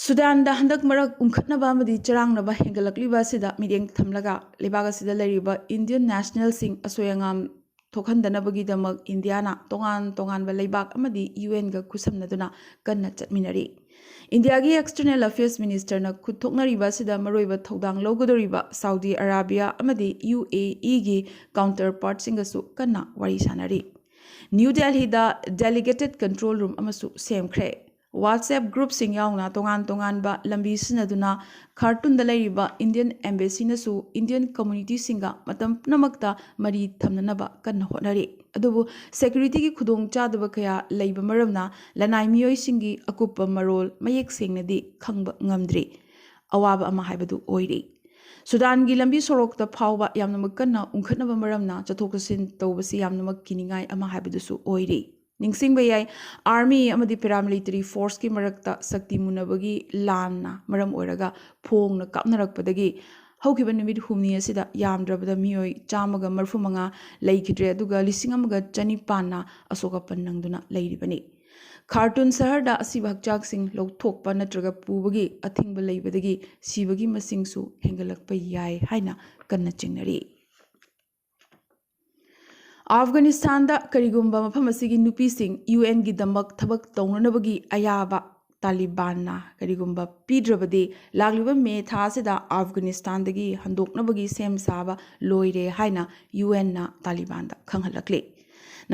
ꯁꯨꯗꯥꯟꯗ ꯍꯟꯗꯛ ꯃꯔꯛ ꯎꯪꯈꯠꯅꯕ ꯑꯃꯗꯤ ꯆꯔꯥꯡꯅꯕ ꯍꯦꯟꯒꯠꯂꯛꯂꯤꯕ ꯑꯁꯤꯗ ꯃꯤꯠꯌꯦꯡ ꯊꯝꯂꯒ, ꯂꯩꯕꯥꯛ ꯑꯁꯤꯗ ꯂꯩꯔꯤꯕ ꯏꯟꯗꯤꯌꯟ ꯅꯦꯁꯅꯦꯜꯁꯤꯡ ꯑꯁꯣꯏ ꯑꯉꯥꯝ ꯊꯣꯛꯍꯟꯗꯅꯕꯒꯤꯗꯃꯛ ꯏꯟꯗꯤꯌꯥꯅ ꯇꯣꯉꯥꯟ ꯇꯣꯉꯥꯟꯕ ꯂꯩꯕꯥꯛ ꯑꯃꯗꯤ ꯌꯨ ꯑꯦꯟꯒ ꯈꯨꯠꯁꯝꯅꯗꯨꯅ ꯀꯟꯅ ꯆꯠꯃꯤꯟꯅꯔꯤ꯫ ꯏꯟꯗꯤꯌꯥꯒꯤ ꯑꯦꯛꯁꯇꯔꯅꯦꯜ ꯑꯐꯤꯌꯔꯁ ꯃꯤꯅꯤꯁꯇꯔꯅ ꯈꯨꯠ ꯊꯣꯛꯅꯔꯤꯕ ꯑꯁꯤꯗ ꯃꯔꯨꯑꯣꯏꯕ ꯊꯧꯗꯥꯡ ꯂꯧꯒꯗꯧꯔꯤꯕ ꯁꯥꯎꯗꯤ ꯑꯔꯥꯕꯤꯌꯥ ꯑꯃꯗꯤ ꯌꯨ ꯑꯦ ꯏꯒꯤ ꯀꯥꯎꯟꯇꯔ ꯄꯥꯔꯠꯁꯤꯡꯒꯁꯨ ꯀꯟꯅ ꯋꯥꯔꯤ ꯁꯥꯅꯔꯤ꯫ ꯅ꯭ꯌꯨ ꯗꯦꯜꯍꯤꯗ ꯗꯦꯂꯤꯒꯦꯇꯦꯗ ꯀꯟꯇ꯭ꯔꯣꯜ ꯔꯨꯝ ꯑꯃꯁꯨ ꯁꯦꯝꯈ꯭ꯔꯦ꯫ ꯋꯥꯠꯁꯑꯦꯞ ꯒ꯭ꯔꯨꯞꯁꯤꯡ ꯌꯥꯎꯅ ꯇꯣꯉꯥꯟ ꯇꯣꯉꯥꯟꯕ ꯂꯝꯕꯤ ꯁꯤꯖꯤꯟꯅꯗꯨꯅ ꯈꯥꯔꯇꯨꯟꯗ ꯂꯩꯔꯤꯕ ꯏꯟꯗꯤꯌꯟ ꯑꯦꯝꯕꯦꯁꯤꯅꯁꯨ ꯏꯟꯗꯤꯌꯟ ꯀꯝꯃ꯭ꯌꯨꯅꯤꯇꯤꯁꯤꯡꯒ ꯃꯇꯝ ꯄꯨꯝꯅꯃꯛꯇ ꯃꯔꯤ ꯊꯝꯅꯅꯕ ꯀꯟꯅ ꯍꯣꯠꯅꯔꯤ꯫ ꯑꯗꯨꯕꯨ ꯁꯦꯀ꯭ꯌꯨꯔꯤꯇꯤꯒꯤ ꯈꯨꯗꯣꯡꯆꯥꯗꯕ ꯀꯌꯥ ꯂꯩꯕ ꯃꯔꯝꯅ ꯂꯅꯥꯏ ꯃꯤꯑꯣꯏꯁꯤꯡꯒꯤ ꯑꯀꯨꯞꯄ ꯃꯔꯣꯜ ꯃꯌꯦꯛ ꯁꯦꯡꯅꯗꯤ ꯈꯪꯕ ꯉꯝꯗ꯭ꯔꯤ꯫ ꯑꯋꯥꯕ ꯑꯃ ꯍꯥꯏꯕꯗꯨ ꯑꯣꯏꯔꯤ꯫ ꯁꯨꯗꯥꯟꯒꯤ ꯂꯝꯕꯤ ꯁꯣꯔꯣꯛꯇ ꯐꯥꯎꯕ ꯌꯥꯝꯅꯃꯛ ꯀꯟꯅ ꯎꯪꯈꯠꯅꯕ ꯃꯔꯝꯅ ꯆꯠꯊꯣꯛ ꯆꯠꯁꯤꯟ ꯇꯧꯕꯁꯤ ꯌꯥꯝꯅꯃꯛ ꯀꯤꯅꯤꯡꯉꯥꯏ ꯑꯃ ꯍꯥꯏꯕꯗꯨꯁꯨ ꯑꯣꯏꯔꯤ꯫ ꯅꯤꯡꯁꯤꯡꯕ ꯌꯥꯏ, ꯑꯥꯔꯃꯤ ꯑꯃꯗꯤ ꯄꯦꯔꯥꯃꯤꯂꯤꯇꯔꯤ ꯐꯣꯔꯁꯀꯤ ꯃꯔꯛꯇ ꯁꯛꯇꯤ ꯃꯨꯟꯅꯕꯒꯤ ꯂꯥꯟꯅ ꯃꯔꯝ ꯑꯣꯏꯔꯒ ꯐꯣꯡꯅ ꯀꯥꯞꯅꯔꯛꯄꯗꯒꯤ ꯍꯧꯈꯤꯕ ꯅꯨꯃꯤꯠ ꯍꯨꯝꯅꯤ ꯑꯁꯤꯗ ꯌꯥꯝꯗ꯭ꯔꯕꯗ ꯃꯤꯑꯣꯏ ꯆꯥꯝꯃꯒ ꯃꯔꯤꯐꯨ ꯃꯉꯥ ꯂꯩꯈꯤꯗ꯭ꯔꯦ, ꯑꯗꯨꯒ ꯂꯤꯁꯤꯡ ꯑꯃꯒ ꯆꯅꯤꯄꯥꯟꯅ ꯑꯁꯣꯛ ꯑꯄꯟ ꯅꯪꯗꯨꯅ ꯂꯩꯔꯤꯕꯅꯤ꯫ ꯈꯥꯔꯇꯨꯟ ꯁꯍꯔꯗ ꯑꯁꯤꯕ ꯍꯛꯆꯥꯡꯁꯤꯡ ꯂꯧꯊꯣꯛꯄ ꯅꯠꯇ꯭ꯔꯒ ꯄꯨꯕꯒꯤ ꯑꯊꯤꯡꯕ ꯂꯩꯕꯗꯒꯤ ꯁꯤꯕꯒꯤ ꯃꯁꯤꯡꯁꯨ ꯍꯦꯟꯒꯠꯂꯛꯄ ꯌꯥꯏ ꯍꯥꯏꯅ ꯀꯟꯅ ꯆꯤꯡꯅꯔꯤ꯫ ꯑꯐꯒꯥꯅꯤꯁꯇꯥꯟꯗ ꯀꯔꯤꯒꯨꯝꯕ ꯃꯐꯝ ꯑꯁꯤꯒꯤ ꯅꯨꯄꯤꯁꯤꯡ ꯌꯨ ꯑꯦꯟꯒꯤꯗꯃꯛ ꯊꯕꯛ ꯇꯧꯅꯅꯕꯒꯤ ꯑꯌꯥꯕ ꯇꯥꯂꯤꯕꯥꯟꯅ ꯀꯔꯤꯒꯨꯝꯕ ꯄꯤꯗ꯭ꯔꯕꯗꯤ, ꯂꯥꯛꯂꯤꯕ ꯃꯦ ꯊꯥ ꯑꯁꯤꯗ ꯑꯐꯒꯥꯅꯤꯁꯇꯥꯟꯗꯒꯤ ꯍꯟꯗꯣꯛꯅꯕꯒꯤ ꯁꯦꯝ ꯁꯥꯕ ꯂꯣꯏꯔꯦ ꯍꯥꯏꯅ ꯌꯨ ꯑꯦꯟꯅ ꯇꯥꯂꯤꯕꯥꯟꯗ ꯈꯪꯍꯜꯂꯛꯂꯤ꯫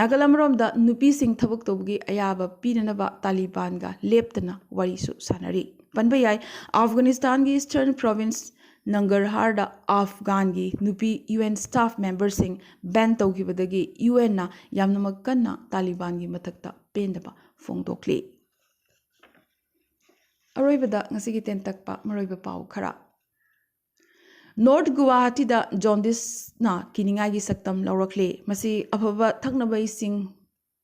ꯅꯥꯀꯜ ꯑꯃꯔꯣꯝꯗ, ꯅꯨꯄꯤꯁꯤꯡ ꯊꯕꯛ ꯇꯧꯕꯒꯤ ꯑꯌꯥꯕ ꯄꯤꯅꯅꯕ ꯇꯥꯂꯤꯕꯥꯟꯒ ꯂꯦꯞꯇꯅ ꯋꯥꯔꯤꯁꯨ ꯁꯥꯟꯅꯔꯤ꯫ ꯄꯟꯕ ꯌꯥꯏ, ꯑꯐꯒꯥꯅꯤꯁꯇꯥꯟꯒꯤ ꯏꯁꯇꯔꯟ ꯄ꯭ꯔꯣꯚꯤꯟꯁ ꯅꯪꯒꯔꯍꯥꯔꯗ ꯑꯐꯒꯥꯟꯒꯤ ꯅꯨꯄꯤ ꯌꯨ ꯑꯦꯟ ꯁ꯭ꯇꯥꯐ ꯃꯦꯝꯕꯔꯁꯤꯡ ꯕꯦꯟ ꯇꯧꯈꯤꯕꯗꯒꯤ ꯌꯨ ꯑꯦꯟꯅ ꯌꯥꯝꯅꯃꯛ ꯀꯟꯅ ꯇꯥꯂꯤꯕꯥꯟꯒꯤ ꯃꯊꯛꯇ ꯄꯦꯟꯗꯕ ꯐꯣꯡꯗꯣꯛꯂꯤ꯫ ꯑꯔꯣꯏꯕꯗ ꯉꯁꯤꯒꯤ ꯇꯦꯟꯇꯛꯄ ꯃꯔꯨꯑꯣꯏꯕ ꯄꯥꯎ ꯈꯔ꯫ ꯅꯣꯔꯠ ꯒꯨꯋꯥꯍꯥꯇꯤꯗ ꯖꯣꯟꯗꯤꯁꯅ ꯀꯤꯅꯤꯡꯉꯥꯏꯒꯤ ꯁꯛꯇꯝ ꯂꯧꯔꯛꯂꯦ꯫ ꯃꯁꯤ ꯑꯐꯕ ꯊꯛꯅꯕ ꯏꯁꯤꯡ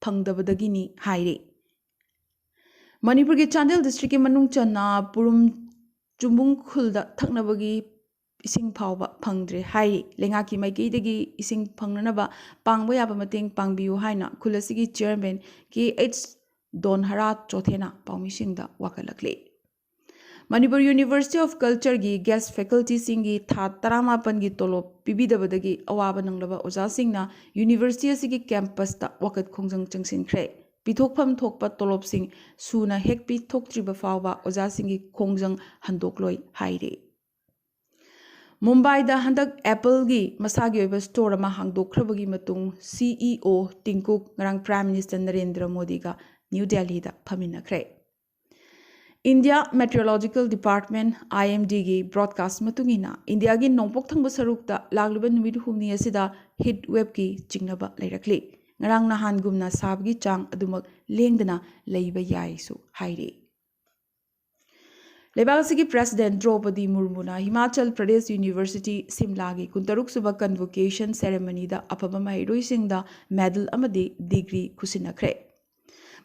ꯐꯪꯗꯕꯗꯒꯤꯅꯤ ꯍꯥꯏꯔꯤ꯫ ꯃꯅꯤꯄꯨꯔꯒꯤ ꯆꯥꯟꯗꯦꯜ ꯗꯤꯁꯇ꯭ꯔꯤꯛꯀꯤ ꯃꯅꯨꯡ ꯆꯟꯅ ꯄꯨꯔꯨꯝ ꯆꯨꯝꯕꯨꯡ ꯈꯨꯜꯗ ꯊꯛꯅꯕꯒꯤ ꯏꯁꯤꯡ ꯐꯥꯎꯕ ꯐꯪꯗ꯭ꯔꯦ ꯍꯥꯏꯔꯤ꯫ ꯂꯩꯉꯥꯛꯀꯤ ꯃꯥꯏꯀꯩꯗꯒꯤ ꯏꯁꯤꯡ ꯐꯪꯅꯅꯕ ꯄꯥꯡꯕ ꯌꯥꯕ ꯃꯇꯦꯡ ꯄꯥꯡꯕꯤꯌꯨ ꯍꯥꯏꯅ ꯈꯨꯜ ꯑꯁꯤꯒꯤ ꯆꯤꯌꯔꯃꯦꯟ ꯀꯦ ꯑꯩꯆ ꯗꯣꯟꯍꯔꯥ ꯆꯣꯊꯦꯅ ꯄꯥꯎꯃꯤꯁꯤꯡꯗ ꯋꯥꯀꯠꯂꯛꯂꯤ꯫ ꯃꯅꯤꯄꯨꯔ ꯌꯨꯅꯤꯚꯔꯁꯤꯇꯤ ꯑꯣꯐ ꯀꯜꯆꯔꯒꯤ ꯒꯦꯁ ꯐꯦꯀꯜꯇꯤꯁꯤꯡꯒꯤ ꯊꯥ ꯇꯔꯥꯃꯥꯄꯟꯒꯤ ꯇꯣꯂꯣꯞ ꯄꯤꯕꯤꯗꯕꯗꯒꯤ ꯑꯋꯥꯕ ꯅꯪꯂꯕ ꯑꯣꯖꯥꯁꯤꯡꯅ ꯌꯨꯅꯤꯚꯔꯁꯤꯇꯤ ꯑꯁꯤꯒꯤ ꯀꯦꯝꯄꯁꯇ ꯋꯥꯀꯠ ꯈꯣꯡꯖꯪ ꯆꯪꯁꯤꯟꯈ꯭ꯔꯦ꯫ ꯄꯤꯊꯣꯛꯐꯝ ꯊꯣꯛꯄ ꯇꯣꯂꯣꯞꯁꯤꯡ ꯁꯨꯅ ꯍꯦꯛ ꯄꯤꯊꯣꯛꯇ꯭ꯔꯤꯕ ꯐꯥꯎꯕ ꯑꯣꯖꯥꯁꯤꯡꯒꯤ ꯈꯣꯡꯖꯪ ꯍꯟꯗꯣꯛꯂꯣꯏ ꯍꯥꯏꯔꯤ꯫ ꯃꯨꯝꯕꯥꯏꯗ ꯍꯟꯗꯛ ꯑꯦꯄꯜꯒꯤ ꯃꯁꯥꯒꯤ ꯑꯣꯏꯕ ꯁ꯭ꯇꯣꯔ ꯑꯃ ꯍꯥꯡꯗꯣꯛꯈ꯭ꯔꯕꯒꯤ ꯃꯇꯨꯡ ꯁꯤ ꯏ ꯑꯣ ꯇꯤꯡ ꯀꯨꯛ ꯉꯔꯥꯡ ꯄ꯭ꯔꯥꯏꯝ ꯃꯤꯅꯤꯁꯇꯔ ꯅꯔꯦꯟꯗ꯭ꯔ ꯃꯣꯗꯤꯒ ꯅ꯭ꯌꯨ ꯗꯦꯜꯂꯤꯗ ꯐꯝꯃꯤꯟꯅꯈ꯭ꯔꯦ꯫ ꯏꯟꯗꯤꯌꯥ ꯃꯦꯇꯤꯑꯣꯔꯣꯂꯣꯖꯤꯀꯦꯜ ꯗꯤꯄꯥꯔꯠꯃꯦꯟ, ꯑꯥꯏ ꯑꯦꯝ ꯗꯤꯒꯤ ꯕ꯭ꯔꯣꯗꯀꯥꯁ ꯃꯇꯨꯡ ꯏꯟꯅ, ꯏꯟꯗꯤꯌꯥꯒꯤ ꯅꯣꯡꯄꯣꯛ ꯊꯪꯕ ꯁꯔꯨꯛꯇ ꯂꯥꯛꯂꯤꯕ ꯅꯨꯃꯤꯠ ꯍꯨꯝꯅꯤ ꯑꯁꯤꯗ ꯍꯤꯠ ꯋꯦꯕꯀꯤ ꯆꯤꯡꯅꯕ ꯂꯩꯔꯛꯂꯤ꯫ ꯉꯔꯥꯡ ꯅꯍꯥꯟꯒꯨꯝꯅ ꯁꯥꯕꯒꯤ ꯆꯥꯡ ꯑꯗꯨꯃꯛ ꯂꯦꯡꯗꯅ ꯂꯩꯕ ꯌꯥꯏꯁꯨ ꯍꯥꯏꯔꯤ꯫ ꯂꯩꯕꯥꯛ ꯑꯁꯤꯒꯤ ꯄ꯭ꯔꯦꯁꯤꯗꯦꯟ ꯗ꯭ꯔꯧꯄꯗꯤ ꯃꯨꯔꯃꯨꯅ ꯍꯤꯃꯥꯆꯜ ꯄ꯭ꯔꯗꯦꯁ ꯌꯨꯅꯤꯚꯔꯁꯤꯇꯤ ꯁꯤꯝꯂꯥꯒꯤ ꯀꯨꯟꯇꯔꯨꯛ ꯁꯨꯕ ꯀꯟꯚꯣꯀꯦꯁꯟ ꯁꯦꯔꯦꯃꯅꯤꯗ ꯑꯐꯕ ꯃꯍꯩꯔꯣꯏꯁꯤꯡꯗ ꯃꯦꯗꯜ ꯑꯃꯗꯤ ꯗꯤꯒ꯭ꯔꯤ ꯈꯨꯠꯁꯤꯟꯅꯈ꯭ꯔꯦ꯫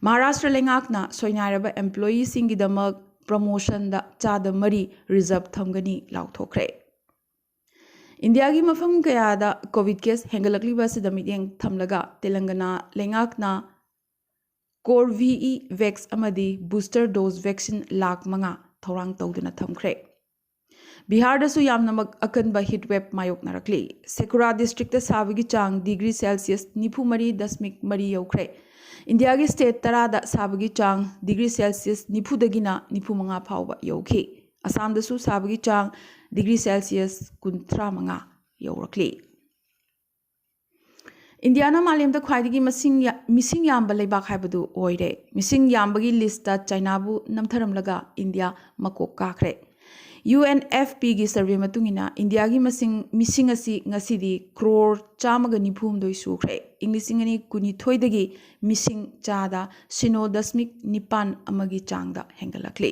ꯃꯍꯥꯔꯥꯁꯇ꯭ꯔ ꯂꯩꯉꯥꯛꯅ ꯁꯣꯏꯅꯥꯏꯔꯕ ꯑꯦꯝꯄ꯭ꯂꯣꯌꯤꯁꯤꯡꯒꯤꯗꯃꯛ ꯄ꯭ꯔꯃꯣꯁꯟꯗ ꯆꯥꯗ ꯃꯔꯤ ꯔꯤꯖꯔꯚ ꯊꯝꯒꯅꯤ ꯂꯥꯎꯊꯣꯛꯈ꯭ꯔꯦ꯫ ꯏꯟꯗꯤꯌꯥꯒꯤ ꯃꯐꯝ ꯀꯌꯥꯗ ꯀꯣꯚꯤꯗ ꯀꯦꯁ ꯍꯦꯟꯒꯠꯂꯛꯂꯤꯕ ꯑꯁꯤꯗ ꯃꯤꯠꯌꯦꯡ ꯊꯝꯂꯒ ꯇꯦꯂꯪꯒꯅꯥ ꯂꯩꯉꯥꯛꯅ ꯀꯣꯔꯚꯤꯏ ꯚꯦꯛꯁ ꯑꯃꯗꯤ ꯕꯨꯁꯇꯔ ꯗꯣꯁ ꯚꯦꯛꯁꯤꯟ ꯂꯥꯈ ꯃꯉꯥ ꯊꯧꯔꯥꯡ ꯇꯧꯗꯨꯅ ꯊꯝꯈ꯭ꯔꯦ꯫ ꯕꯤꯍꯥꯔꯗꯁꯨ ꯌꯥꯝꯅꯃꯛ ꯑꯀꯟꯕ heat wave ꯃꯥꯌꯣꯛꯅꯔꯛꯂꯤ꯫ ꯁꯦꯀꯨꯔꯥ districtꯇ ꯁꯥꯕꯒꯤ ꯆꯥꯡ degree Celsius ꯅꯤꯐꯨ ꯃꯔꯤ ꯗꯁꯃꯤꯛ ꯃꯔꯤ ꯌꯧꯈ꯭ꯔꯦ꯫ ꯏꯟꯗꯤꯌꯥꯒꯤ state ꯇꯔꯥꯗ ꯁꯥꯕꯒꯤ ꯆꯥꯡ degree Celsius ꯅꯤꯐꯨꯗꯒꯤꯅ ꯅꯤꯐꯨ ꯃꯉꯥ ꯐꯥꯎꯕ ꯌꯧꯈꯤ꯫ ꯑꯁꯥꯝꯗꯁꯨ ꯁꯥꯕꯒꯤ ꯆꯥꯡ degree Celsius ꯀꯨꯟꯊ꯭ꯔꯥ ꯃꯉꯥ ꯌꯧꯔꯛꯂꯤ꯫ ꯏꯟꯗꯤꯌꯥꯅ ꯃꯥꯂꯦꯝꯗ ꯈ꯭ꯋꯥꯏꯗꯒꯤ ꯃꯁꯤꯡ ꯌꯥ-, ꯃꯤꯁꯤꯡ ꯌꯥꯝꯕ ꯂꯩꯕꯥꯛ ꯍꯥꯏꯕꯗꯨ ꯑꯣꯏꯔꯦ꯫ ꯃꯤꯁꯤꯡ ꯌꯥꯝꯕꯒꯤ listꯇ ꯆꯥꯏꯅꯥꯕꯨ ꯅꯝꯊꯔꯝꯂꯒ ꯏꯟꯗꯤꯌꯥ ꯃꯀꯣꯛ ꯀꯥꯈ꯭ꯔꯦ꯫ UNFPꯒꯤ survey ꯃꯇꯨꯡ ꯏꯟꯅ ꯏꯟꯗꯤꯌꯥꯒꯤ ꯃꯁꯤꯡ, ꯃꯤꯁꯤꯡ ꯑꯁꯤ ꯉꯁꯤꯗꯤ crore ꯆꯥꯝꯃꯒ ꯅꯤꯐꯨ ꯍꯨꯝꯗꯣꯏ ꯁꯨꯈ꯭ꯔꯦ꯫ ꯏꯪ ꯂꯤꯁꯤꯡ ꯑꯅꯤ ꯀꯨꯟꯅꯤꯊꯣꯏꯗꯒꯤ ꯃꯤꯁꯤꯡ ꯆꯥꯗ ꯁꯤꯅꯣ ꯗꯁꯃꯤꯛ ꯅꯤꯄꯥꯟ ꯑꯃꯒꯤ ꯆꯥꯡꯗ ꯍꯦꯟꯒꯠꯂꯛꯂꯤ꯫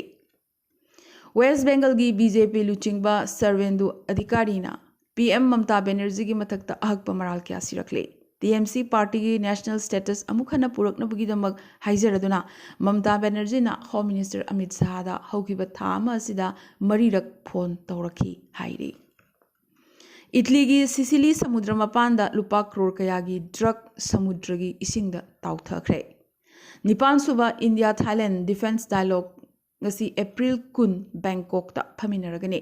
West Bengalꯒꯤ BJP ꯂꯨꯆꯤꯡꯕ ꯁꯔꯕꯦꯟꯗꯨ ꯑꯙꯤꯀꯥꯔꯤꯅ PM ꯃꯃꯇꯥ ꯕꯦꯅꯔꯖꯤꯒꯤ ꯃꯊꯛꯇ ꯑꯍꯛꯄ ꯃꯔꯥꯜ ꯀꯌꯥ ꯁꯤꯔꯛꯂꯦ꯫ TMC partyꯒꯤ national status ꯑꯃꯨꯛ ꯍꯟꯅ ꯄꯨꯔꯛꯅꯕꯒꯤꯗꯃꯛ ꯍꯥꯏꯖꯔꯗꯨꯅ ꯃꯃꯇꯥ ꯕꯦꯅꯔꯖꯤꯅ Home Minister ꯑꯃꯤꯠ ꯁꯥꯍꯗ ꯍꯧꯈꯤꯕ ꯊꯥ ꯑꯃ ꯑꯁꯤꯗ ꯃꯔꯤꯔꯛ phone ꯇꯧꯔꯛꯈꯤ ꯍꯥꯏꯔꯤ꯫ ꯏꯠꯂꯤꯒꯤ ꯁꯤꯁꯤꯂꯤ ꯁꯃꯨꯗ꯭ꯔ ꯃꯄꯥꯟꯗ ꯂꯨꯄꯥ crore ꯀꯌꯥꯒꯤ drug ꯁꯃꯨꯗ꯭ꯔꯒꯤ ꯏꯁꯤꯡꯗ ꯇꯥꯎꯊꯈ꯭ꯔꯦ꯫ ꯅꯤꯄꯥꯟꯁꯨꯕ India Thailand defence dialogue ꯉꯁꯤ April ꯀꯨꯟ ꯕꯦꯡꯀꯣꯛꯇ ꯐꯝꯃꯤꯟꯅꯔꯒꯅꯤ꯫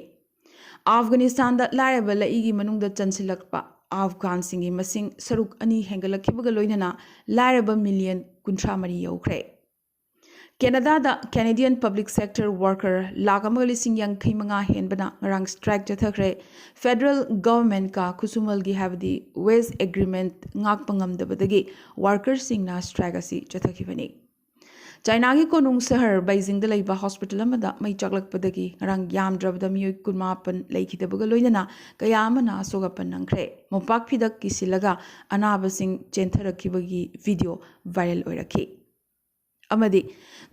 ꯑꯐꯒꯥꯅꯤꯁꯇꯥꯟꯗ ꯂꯥꯏꯔꯕ ꯂꯩꯏꯒꯤ ꯃꯅꯨꯡꯗ ꯆꯟꯁꯤꯜꯂꯛꯄ ꯑꯐꯒꯥꯟꯁꯤꯡꯒꯤ ꯃꯁꯤꯡ ꯁꯔꯨꯛ ꯑꯅꯤ ꯍꯦꯟꯒꯠꯂꯛꯈꯤꯕꯒ ꯂꯣꯏꯅꯅ ꯂꯥꯏꯔꯕ million ꯀꯨꯟꯊ꯭ꯔꯥ ꯃꯔꯤ ꯌꯧꯈ꯭ꯔꯦ꯫ ꯀꯦꯅꯗꯥꯗ Canadian public sector worker lakh ꯑꯃꯒ ꯂꯤꯁꯤꯡ ꯌꯥꯡꯈꯩ ꯃꯉꯥ ꯍꯦꯟꯕꯅ ꯉꯔꯥꯡ strike ꯆꯠꯊꯈ꯭ꯔꯦ꯫ Federal governmentꯀ ꯈꯨꯠꯁꯨꯃꯜꯒꯤ ꯍꯥꯏꯕꯗꯤ wage agreement ꯉꯥꯛꯄ ꯉꯝꯗꯕꯗꯒꯤ workerꯁꯤꯡꯅ strike ꯑꯁꯤ ꯆꯠꯊꯈꯤꯕꯅꯤ꯫ ꯆꯥꯏꯅꯥꯒꯤ ꯀꯣꯅꯨꯡ ꯁꯍꯔ ꯕꯩꯖꯤꯡꯗ ꯂꯩꯕ hospital ꯑꯃꯗ ꯃꯩ ꯆꯥꯛꯂꯛꯄꯗꯒꯤ ꯉꯔꯥꯡ ꯌꯥꯝꯗ꯭ꯔꯕꯗ ꯃꯤꯑꯣꯏ ꯀꯨꯟꯃꯥꯄꯟ ꯂꯩꯈꯤꯗꯕꯒ ꯂꯣꯏꯅꯅ ꯀꯌꯥ ꯑꯃꯅ ꯑꯁꯣꯛ ꯑꯄꯟ ꯅꯪꯈ꯭ꯔꯦ꯫ ꯃꯣꯝꯄꯥꯛ ꯐꯤꯗꯛ ꯀꯤꯁꯤꯜꯂꯒ ꯑꯅꯥꯕꯁꯤꯡ ꯆꯦꯟꯊꯔꯛꯈꯤꯕꯒꯤ video viral ꯑꯣꯏꯔꯛꯈꯤ꯫ ꯑꯃꯗꯤ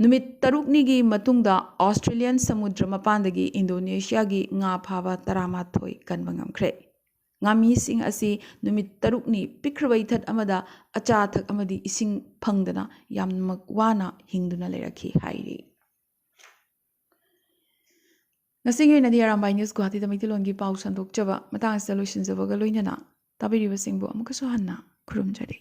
ꯅꯨꯃꯤꯠ ꯇꯔꯨꯛꯅꯤꯒꯤ ꯃꯇꯨꯡꯗ Australian ꯁꯃꯨꯗ꯭ꯔ ꯃꯄꯥꯟꯗꯒꯤ Indonesiaꯒꯤ ꯉꯥ ꯐꯥꯕ ꯇꯔꯥꯃꯥꯊꯣꯏ ꯀꯟꯕ ꯉꯝꯈ꯭ꯔꯦ꯫ ꯉꯥꯃꯤꯁꯤꯡ ꯑꯁꯤ ꯅꯨꯃꯤꯠ ꯇꯔꯨꯛꯅꯤ ꯄꯤꯛꯈ꯭ꯔꯕ ꯏꯊꯠ ꯑꯃꯗ ꯑꯆꯥ ꯑꯊꯛ ꯑꯃꯗꯤ ꯏꯁꯤꯡ ꯐꯪꯗꯅ ꯌꯥꯝꯅꯃꯛ ꯋꯥꯅ ꯍꯤꯡꯗꯨꯅ ꯂꯩꯔꯛꯈꯤ ꯍꯥꯏꯔꯤ꯫ ꯉꯁꯤꯒꯤ ꯑꯣꯏꯅꯗꯤ ꯑꯔꯥꯝꯕꯥꯏ News ꯒꯨꯋꯥꯍꯥꯇꯤꯗ ꯃꯩꯇꯩꯂꯣꯟꯒꯤ ꯄꯥꯎ ꯁꯟꯗꯣꯛꯆꯕ ꯃꯇꯥꯡ ꯑꯁꯤꯗ ꯂꯣꯏꯁꯤꯟꯖꯕꯒ ꯂꯣꯏꯅꯅ ꯇꯥꯕꯤꯔꯤꯕꯁꯤꯡꯕꯨ ꯑꯃꯨꯛꯀꯁꯨ ꯍꯟꯅ ꯈꯨꯔꯨꯝꯖꯔꯤ꯫